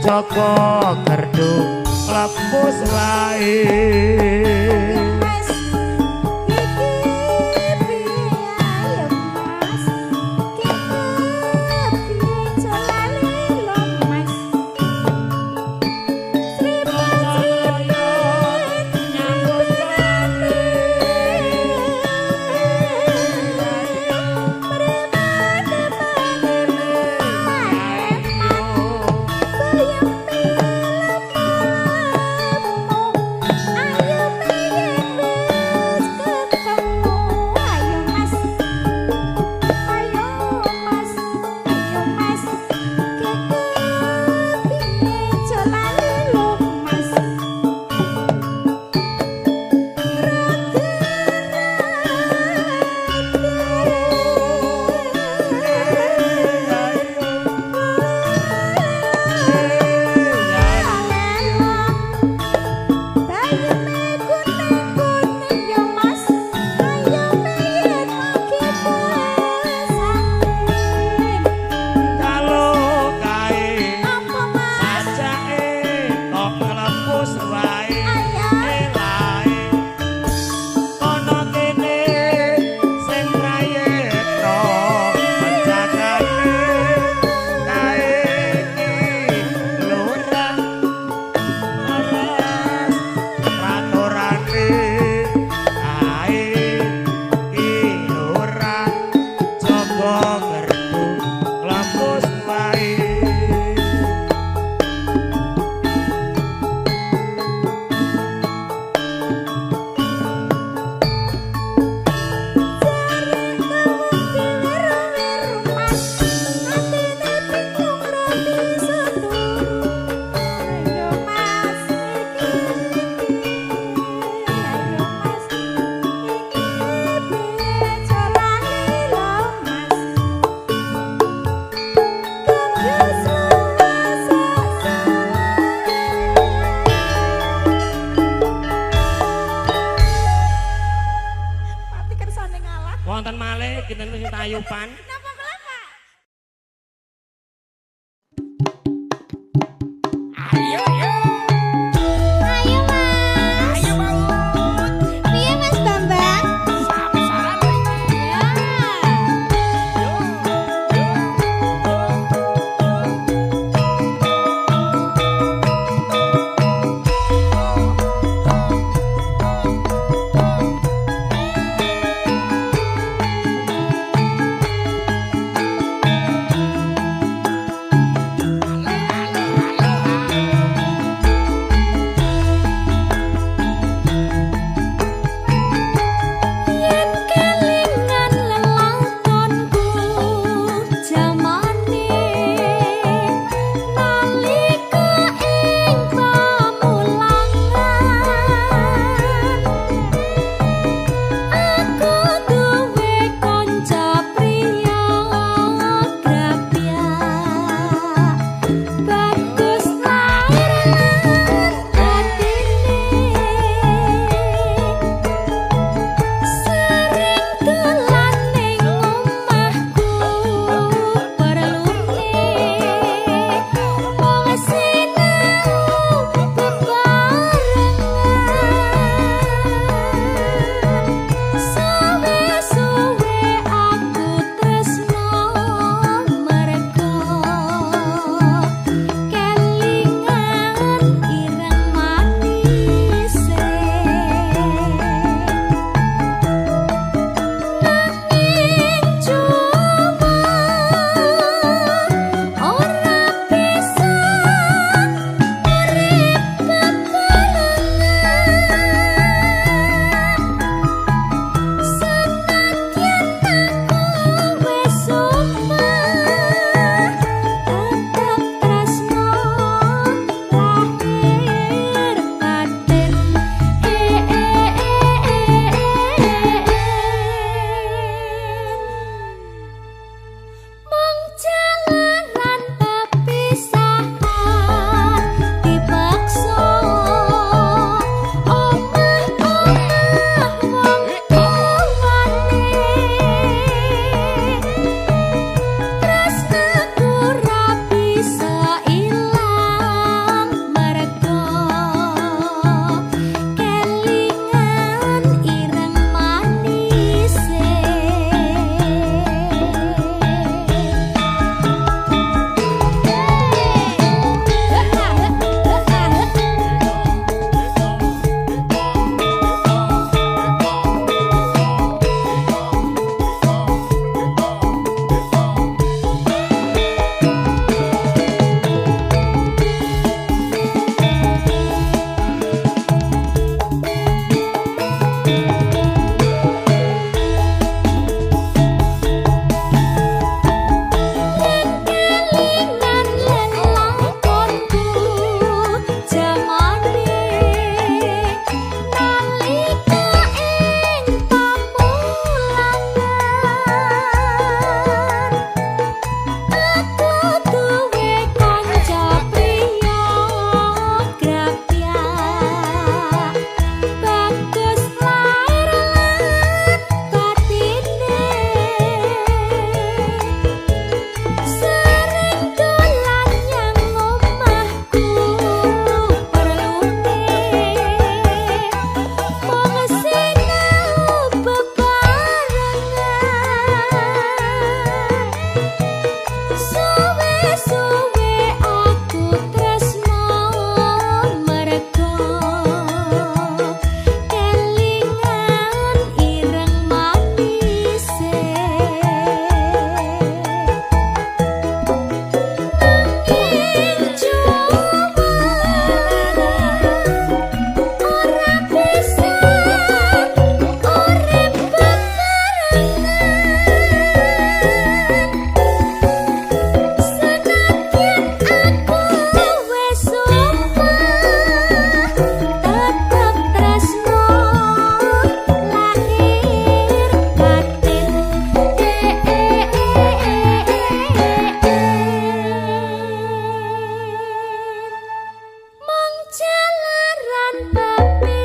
Joko gerdu lepus wae. Wonten malih kinten sing tayupan. Napa kula, Pak? Ayo yo. Ayo Mas. Ayo Maud. Piye Mas Bambang? Samsaran lho iki. Ya. Yo yo yo yo.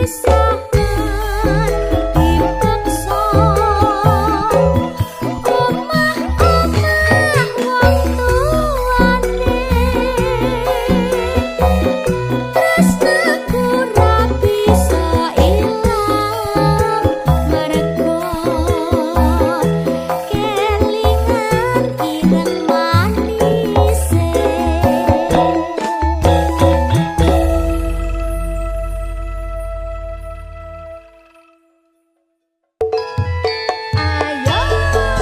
Pisahan dipaksa omah-omah wong tuane tresnaku ra bisa ilang mergo kelingan ireng manise. Ayo.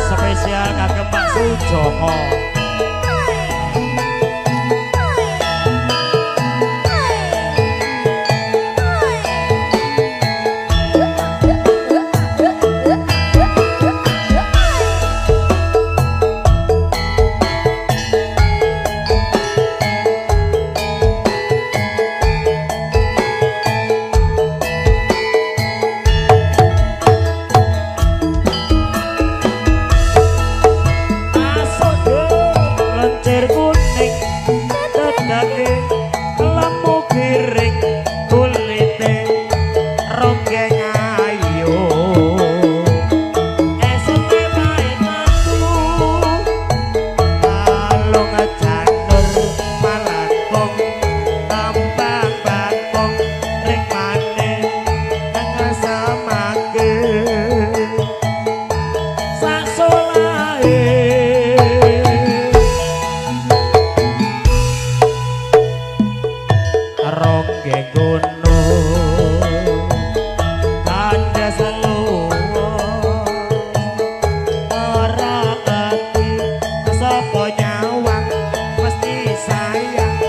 Spesial kagem Pak Sujoko. Masuk lencir kuning tedake lemu giring kulite ronggeng ayu esuke pait matu kalung janur malakong tambang bakong rikmane ngesamake sasolahe. Ronggeng gunung kandas luwa ora ati sapa nyawang mesti sayang.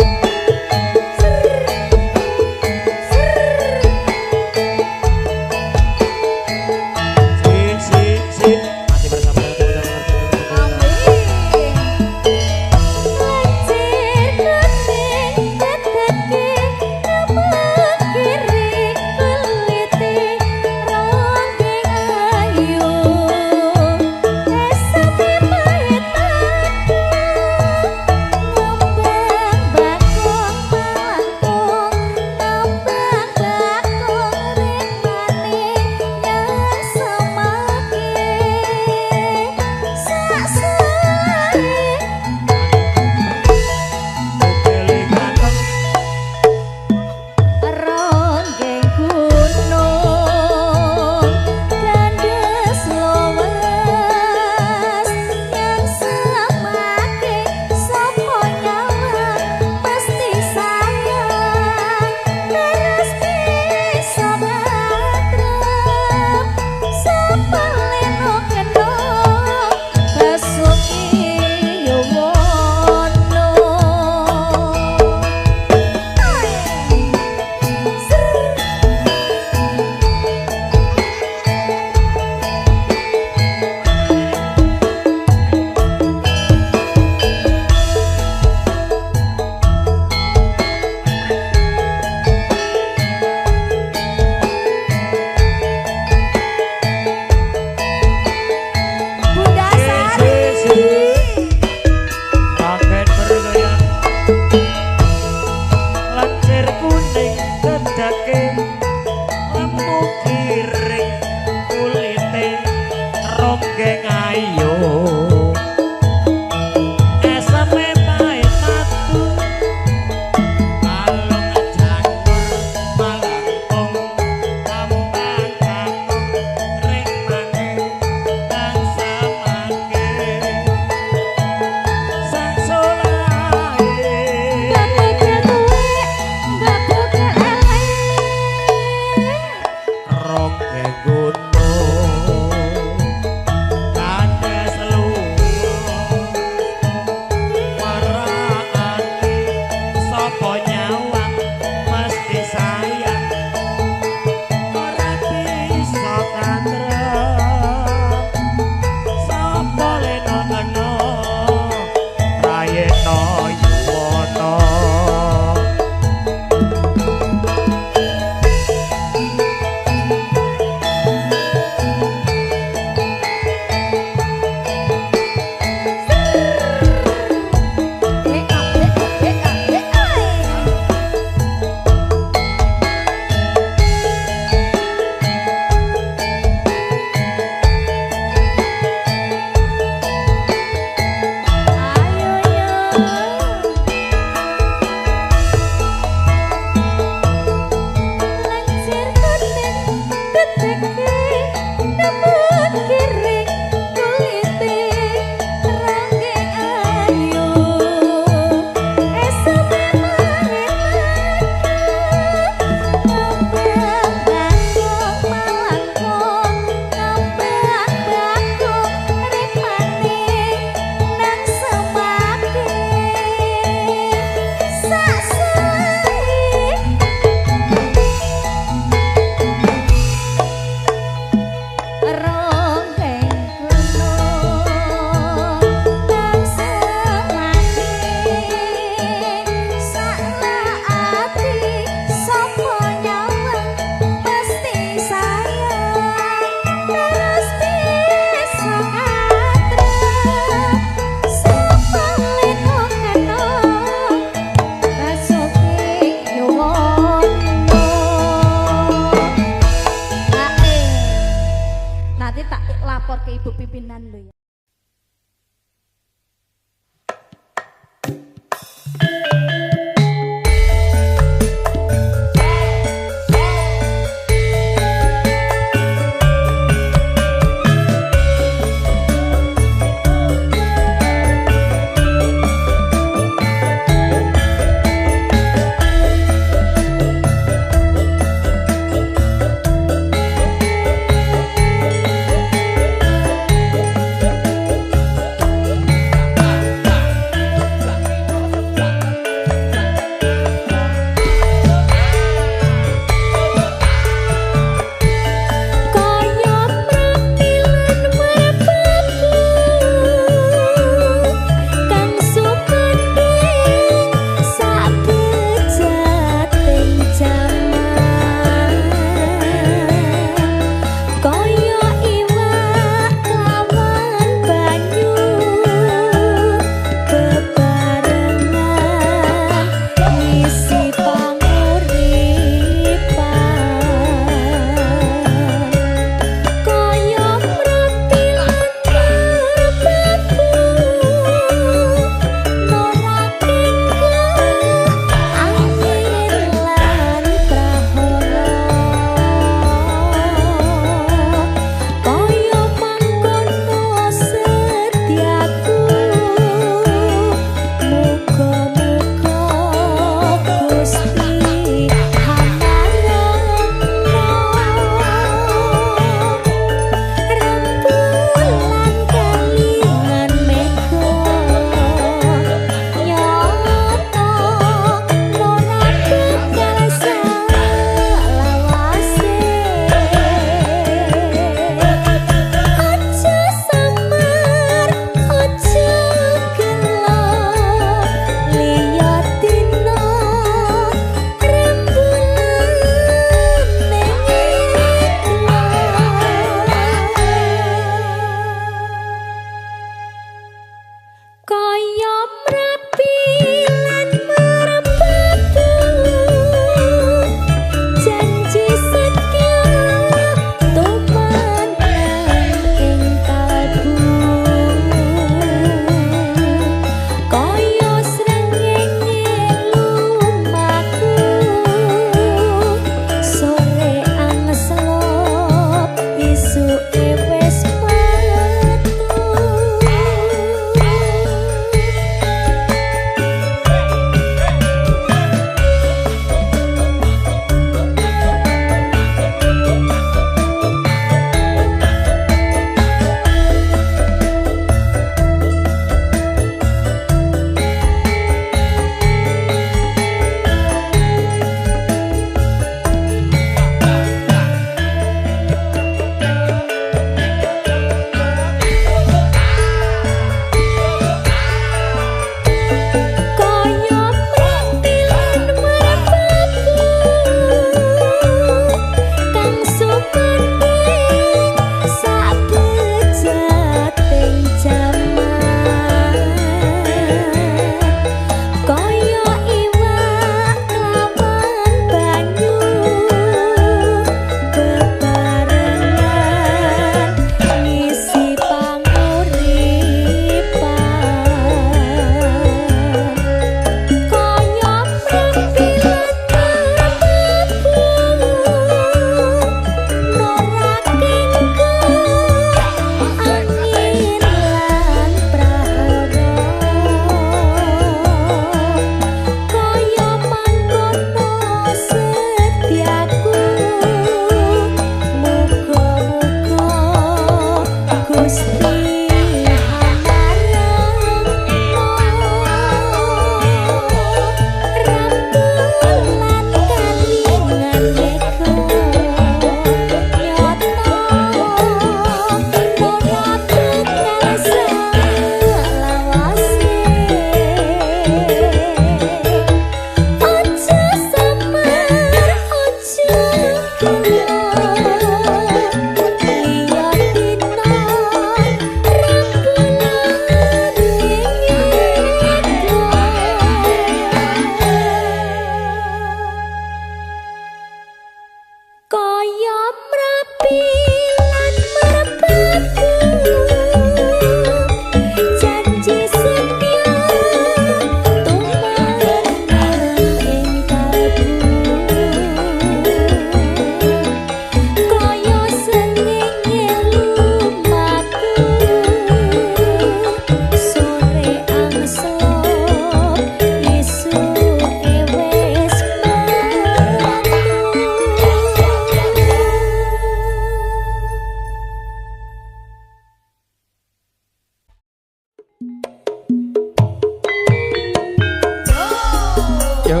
Yo.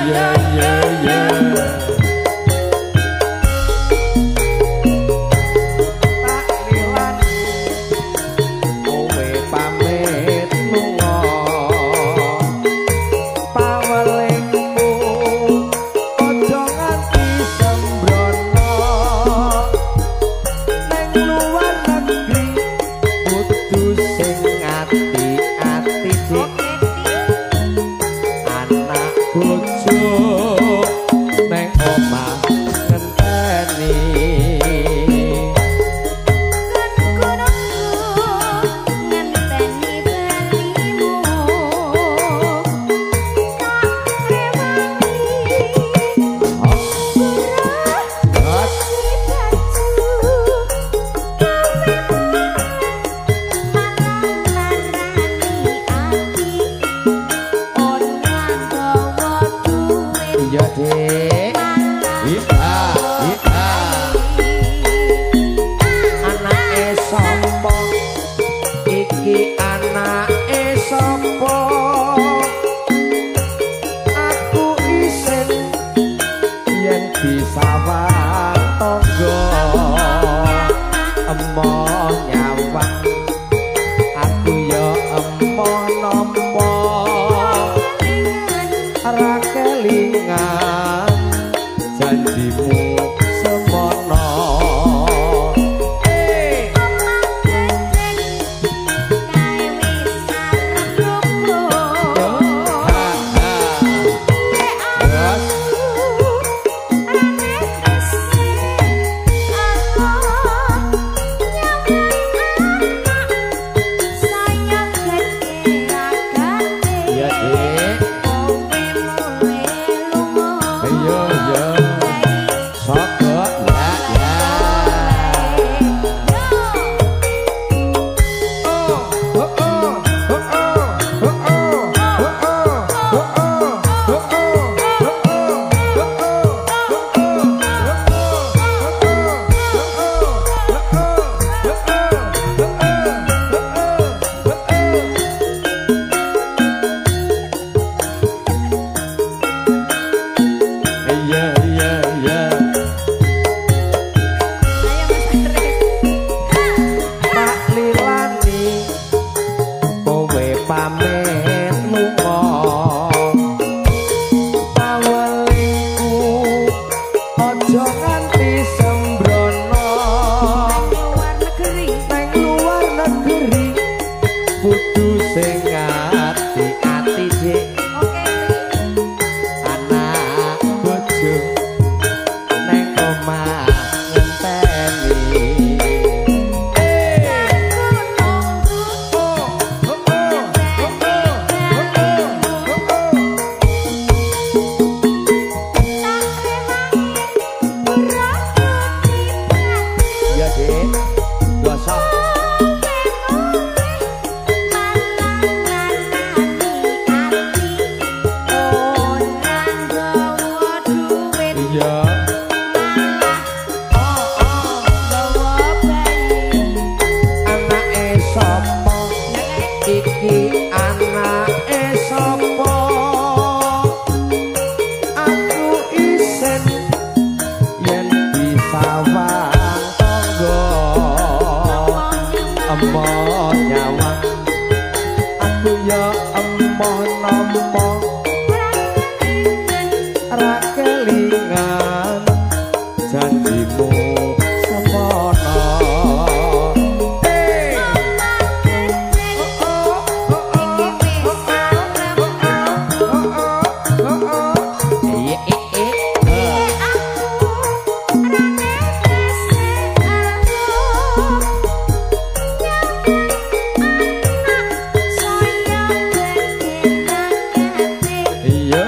Yeah, yeah, yeah. Tak lilani kowe pamit lunga, pawelingmu aja nganti sembrono. Neng luar negeri kudu sing ati-ati dik, anak bojo neng omah ngenteni. Iya dik, iya iya. Anake sapa iki, anake sapa? Aku isin yen disawang tangga. Emoh nyawang aku ya emoh nampa, ra kelingan janjimu semono. Iya dik, iya iya. Sogok ya ya. Oh oh oh oh oh oh oh oh oh Iya iya iya. Tak lilani kowe pamit lunga, pawelingku aja nganti sembrono. Neng luar negeri kudu sing ati-ati dik, anak bojo neng omah ngenteni. Iya dik, gosok. Iya. Anake sapa iki, anake sapa? Aku isin yen disawang tangga. Emoh nyawang aku ya emoh nampa, ra kelingan janjimu semono. Iya iya. Iya.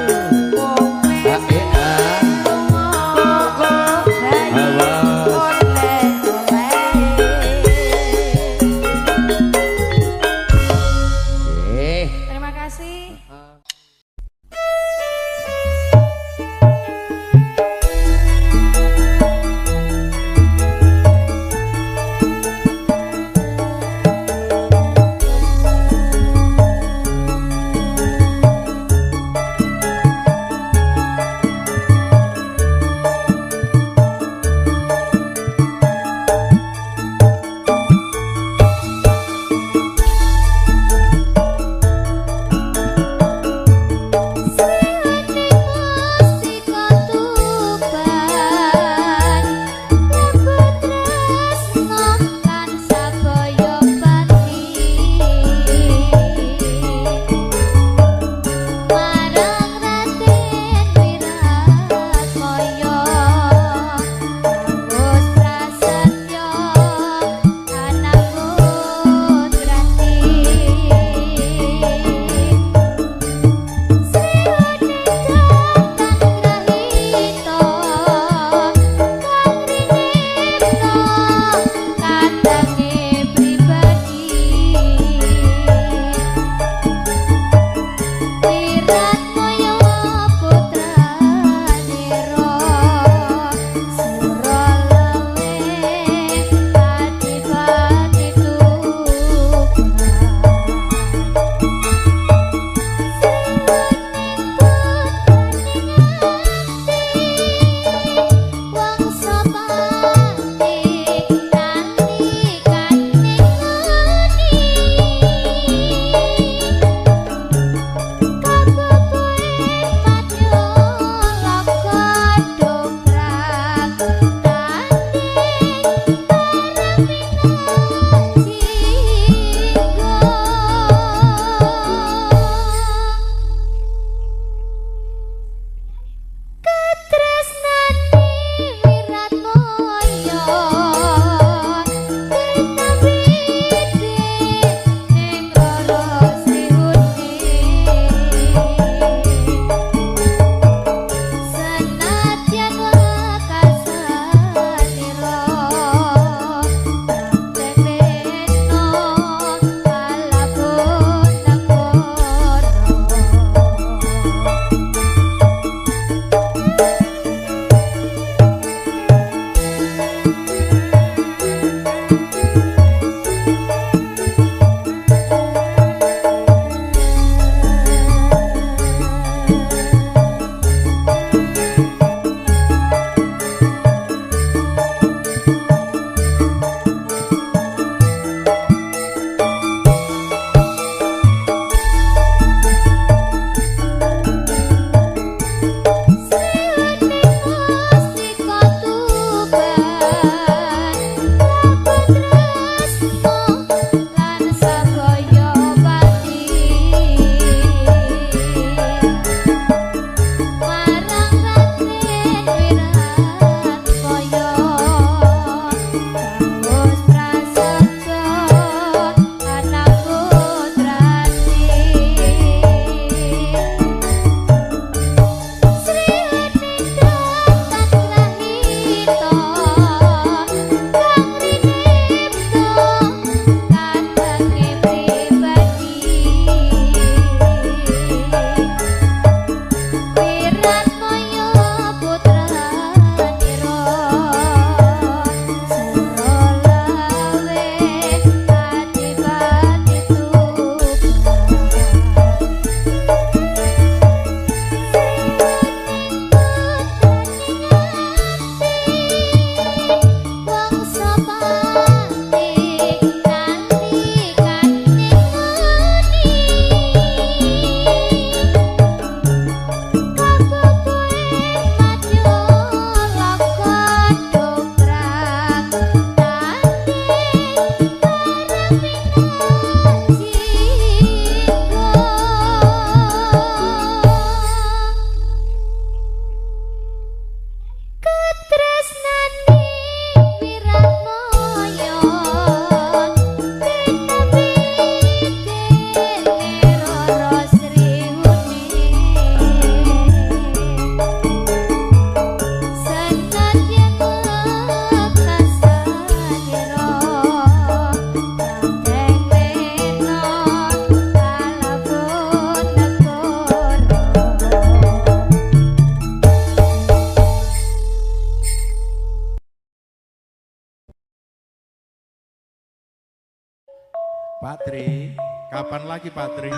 Pak Tri, kapan lagi Pak Tri?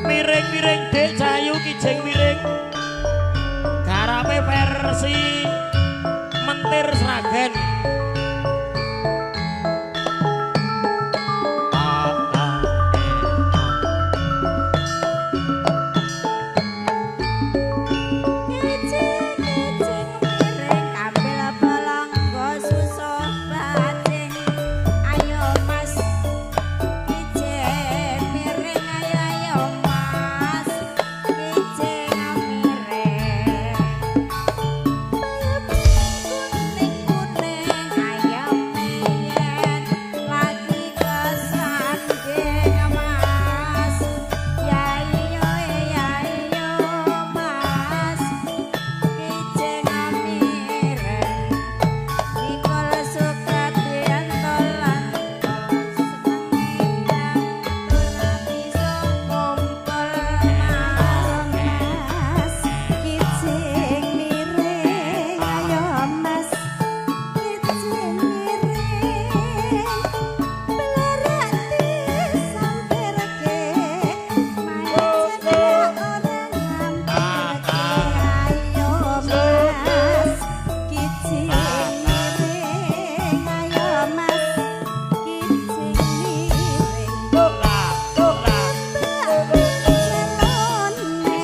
Miring-miring Dek Cahayu kijing miring. Garape versi Mentir Sragen. A A E A. Kijing-kijing miring kambil pelanggo susuh bacing. Ayo Mas kijing miring, ayo ayo Mas kijing miring. Kuning-kuning ayam yen lagi kesanding Mas. Ya iyo ya iyo Mas kijing miring. Nikol Sukadianto lan senenge ora bisa kumpul Mas. Kijing miring ayo Mas kijing miring. Belerak disampirke main cedak ora ngampirke. Ayo Mas kijing miring, ayo Mas kijing miring. Ora, ora. Celone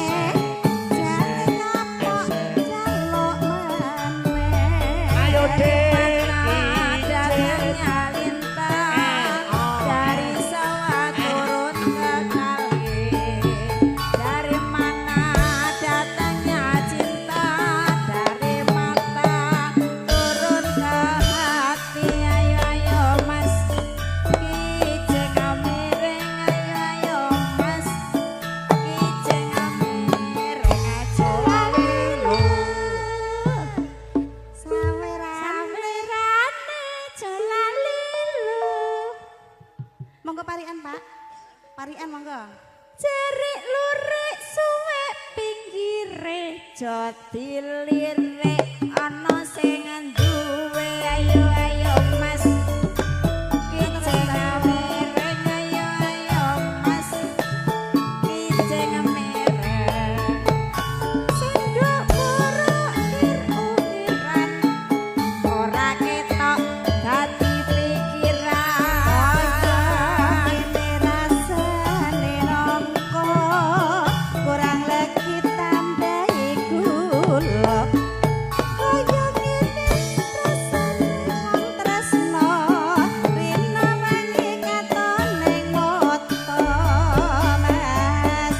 jare kapok jaluk meneh. Ayo Dek Datangnya lintang dari sawah turun ke kali. Dari mana datangnya cinta? Dari mata turun ke hati. Ayo ayo Mas kijing miring, ayo ayo Mas kijing miring aja lali lu. Sawerane aja lali lu. Monggo parian, Pak. Parian monggo. Jerik lurik suwek pinggire aja dilirik ana sing duwe. Ayo ayo Mas kijing miring, ayo ayo Mas kijing miring. Sendok borok ukir-ukiran ora ketok dadi pikiran. Kene rasane nangka kurang legi tambahi gula. Kaya ngene rasane wong tresna rina wangi katone mata. Mas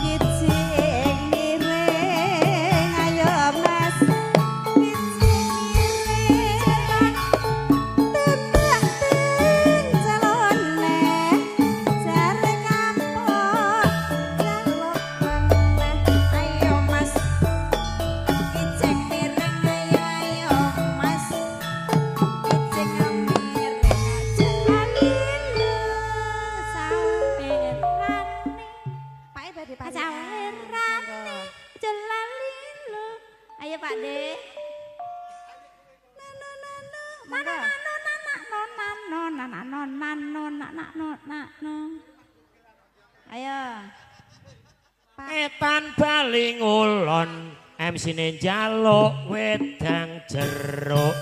kijing miring, ayo Mas kijing miring. Tembak ting celone jare kapok jaluk meneh. Ayo Mas kijing miring, ayo ayo Mas kijing miring aja lali lu. Sawerane Pak E badhe parian. sawerane aja lali lu. Ayo Pak De. Monggo. Nano nano nano nano nano nano. Ayo. Pak. Etan bali ngulon MC-ne njaluk wedang jeruk.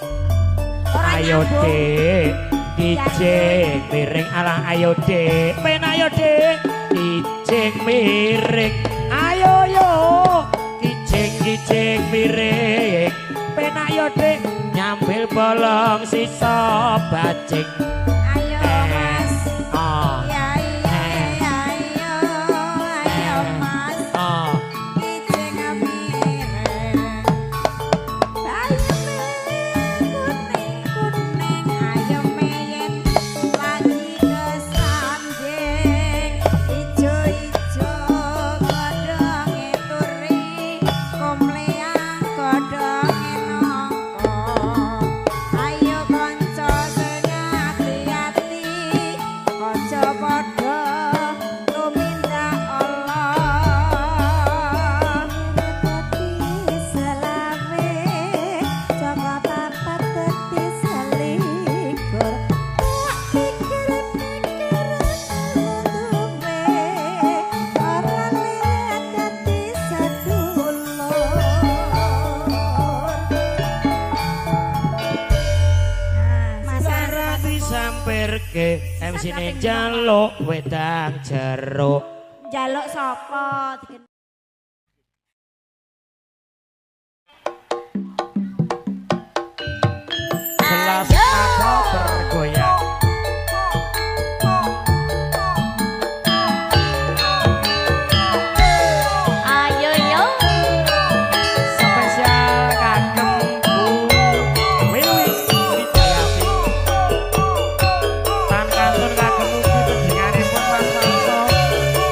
Ora Ayo nyambung. Dek, kijing miring alah ayo Dek. Men ayo Dek, kijing miring. Ayo yo, kijing kijing miring. Men ayo Dek, nyambil bolong sisa bajing. Ayo Mas. Ah, Ya iya ya ayo ayo Mas ah. kijing miring. Bayeme kuning kuning ayo meyen lagi kesanding. Ijo ijo godhonge turi komleang godhonge nangka. Ayo kanca sing ati Iki MC-ne njaluk wedang jeruk. Njaluk sapa? Jelas aku bergoyang. Ayo yo. Spesial kagem Bu Wiwi Widayati. Tan kantun kagem ugi panjenenganipun Mas Warso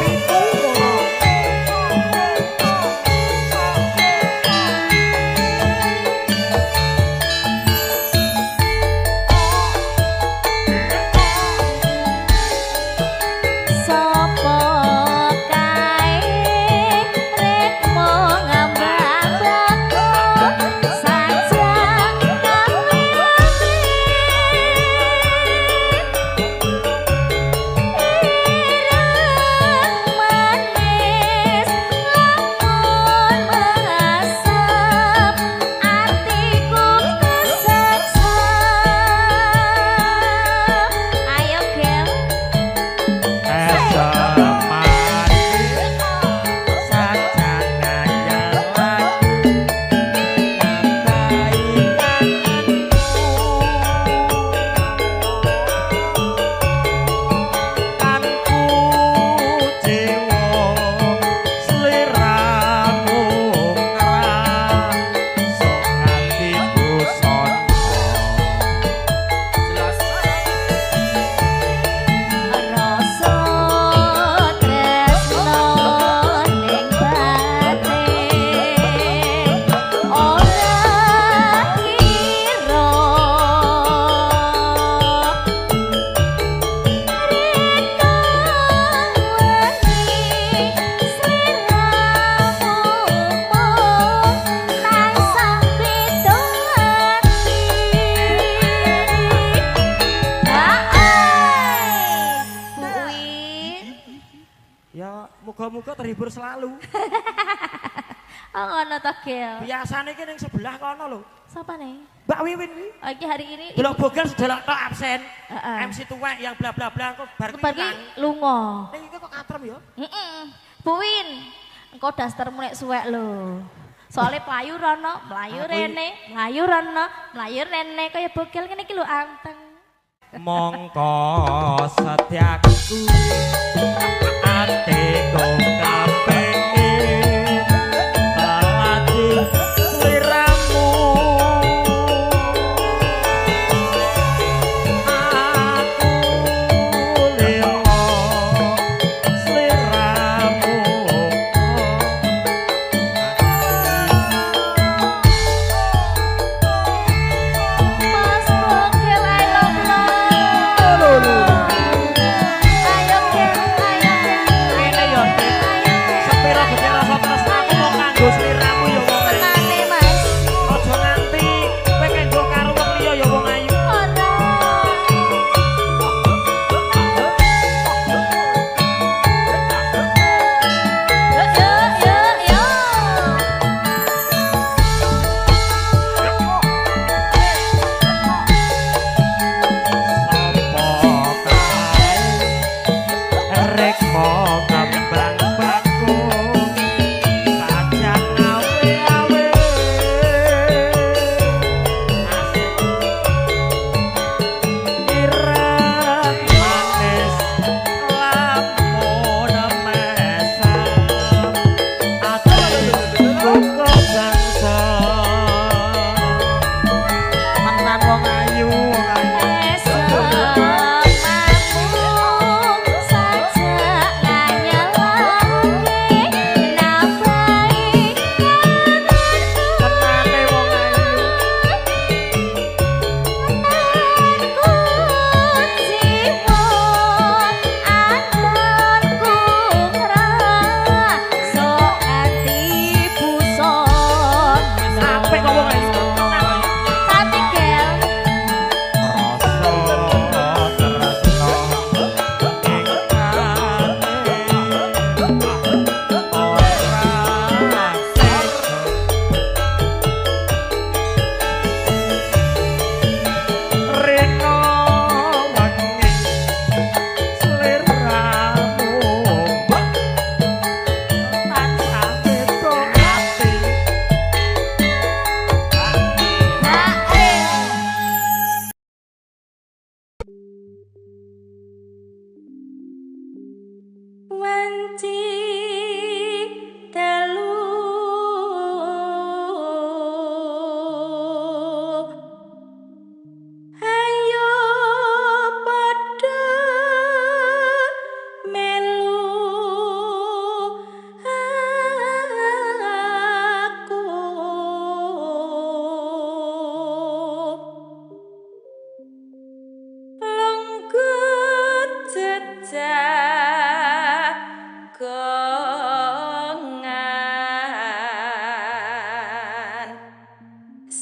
Pituwono. Sopo kae rekmo ngambak sajak kawe ireng manis lamun mengasap atiku kesengsem. Ayo gel. Rasa tresno ning batin ora kira reka wengi sliramu mung tansah beda ati. Bu Win. Ya, muga-muga terhibur selalu. Oh ngono to, Gel. Biasane iki ning sebelah kono lho. Sapa nih? Mbak Wiwin kuwi. Oh, iki hari ini Delok bogel sedelok tok absen. Heeh. MC tuwek yang bla bla bla kok bar bar ki lunga. Ning iki kok katrem ya. Heeh. Bu Win, engko dastermu nek suwek lho. Soale mlayu rono, mlayu rene, mlayu rono, mlayu rene kaya bogel ngene iki lho anteng. Mongko setyaku atiku kapengin lelaki sliramu aku lilo sliramu. Mas Bogel I love love. Ayo Gel, ayo Gel. Rene yo.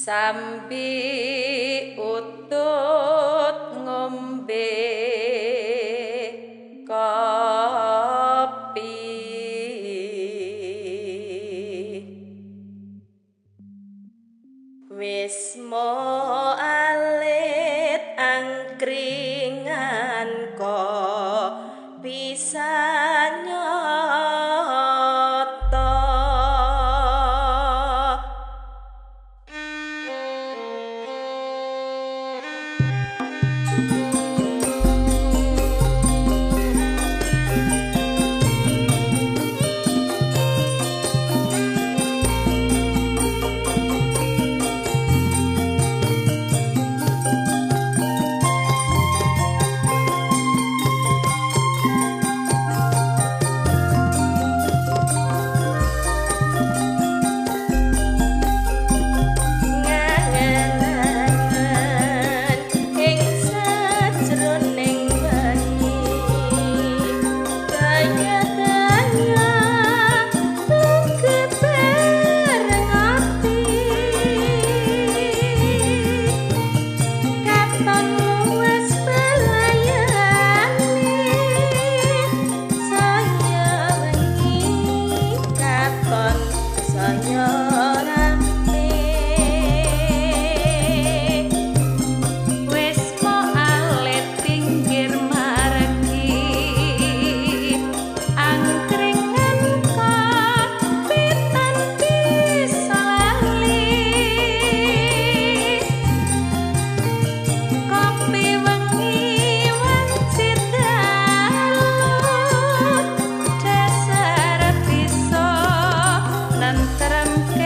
Sambi utut ngombe kopi. Wis mo alit angkringan kok bisa nyoto. Ngangen-angen ing sajroning wengi, kaya-kaya kebareng ati, katon luwes belayane saya wengi, katon saya rame. Wis mo alit pinggir margi, angkringan kapitan bisa lali. Kopi wengi wanci dalu, dasar bisa nentremke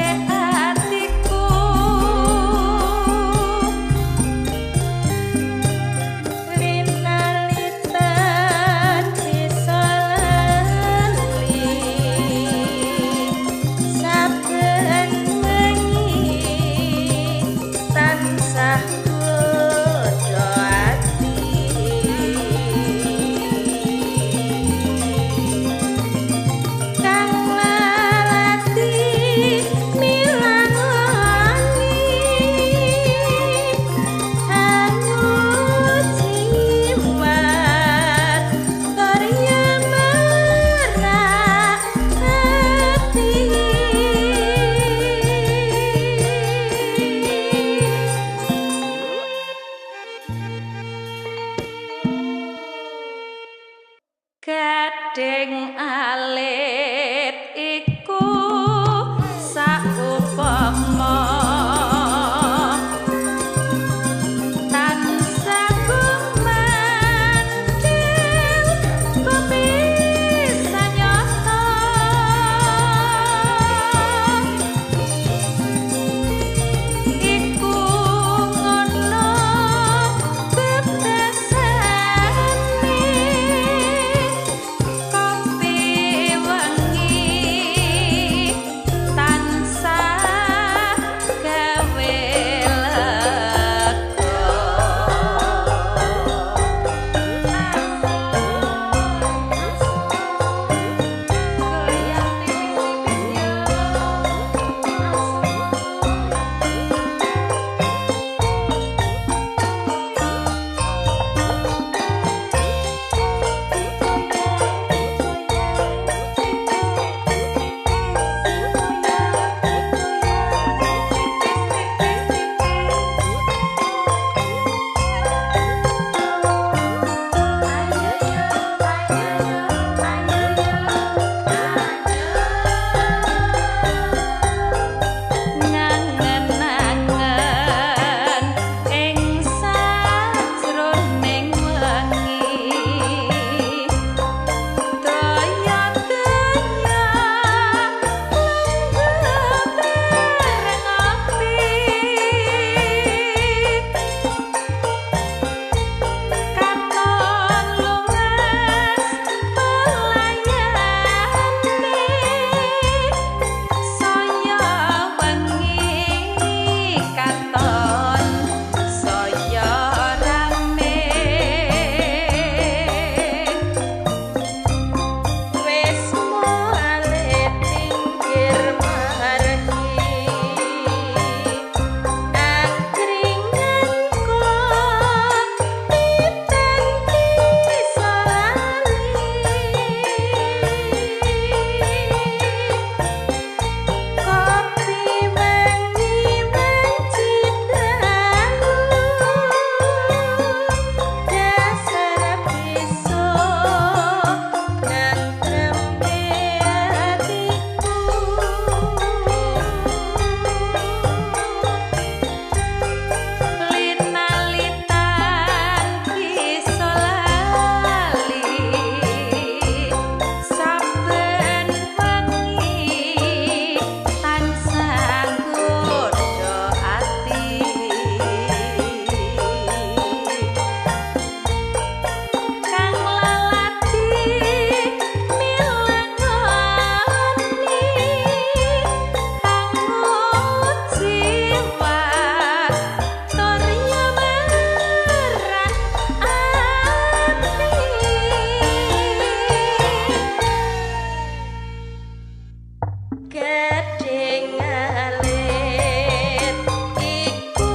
Gading alit iku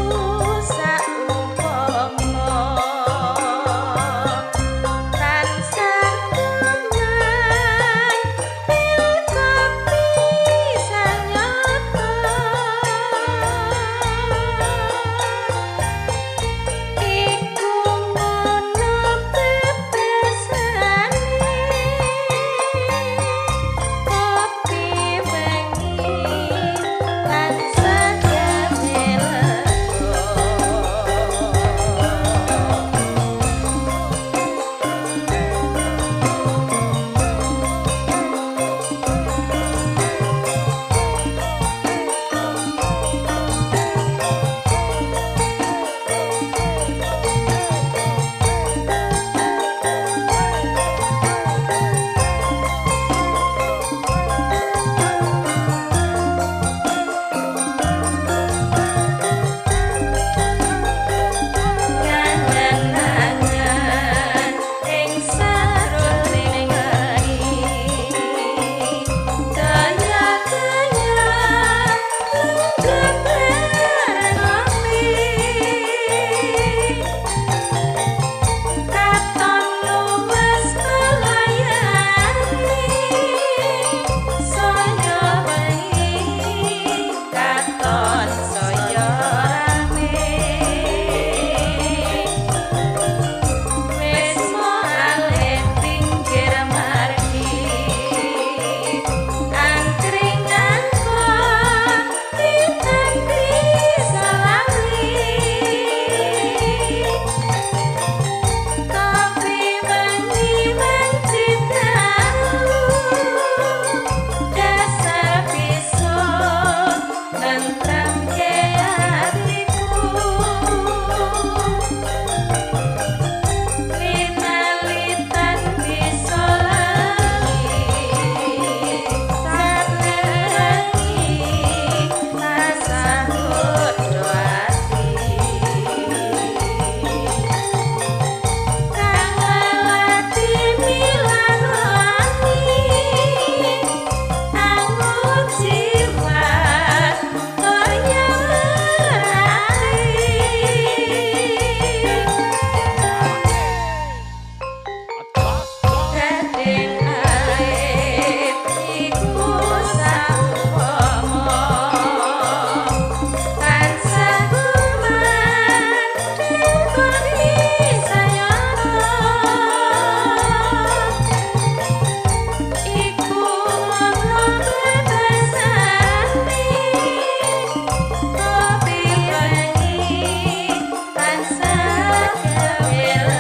saumpama tansah tenan pil kopi sanyata iku ngono bebasane kopi wengi tansah gawe lega. Ngangen-angen ing sajroning wengi kaya-kaya lenggah bareng ngopi katon luwes pelayane saya wengi katon saya rame. Wis alit pinggir margi angkringan kopi tapi salali kopi wengi menciptaku dasar bisa nentramke atiku. Linalitan bisa lali sabengi tansah godho ati kang lelati milanoni angut jiwa kaya ati. Gading alit iku saumpama tansah kumandhang kopi sayata iku ngono bebasane kopi wengi tansah gawe lega.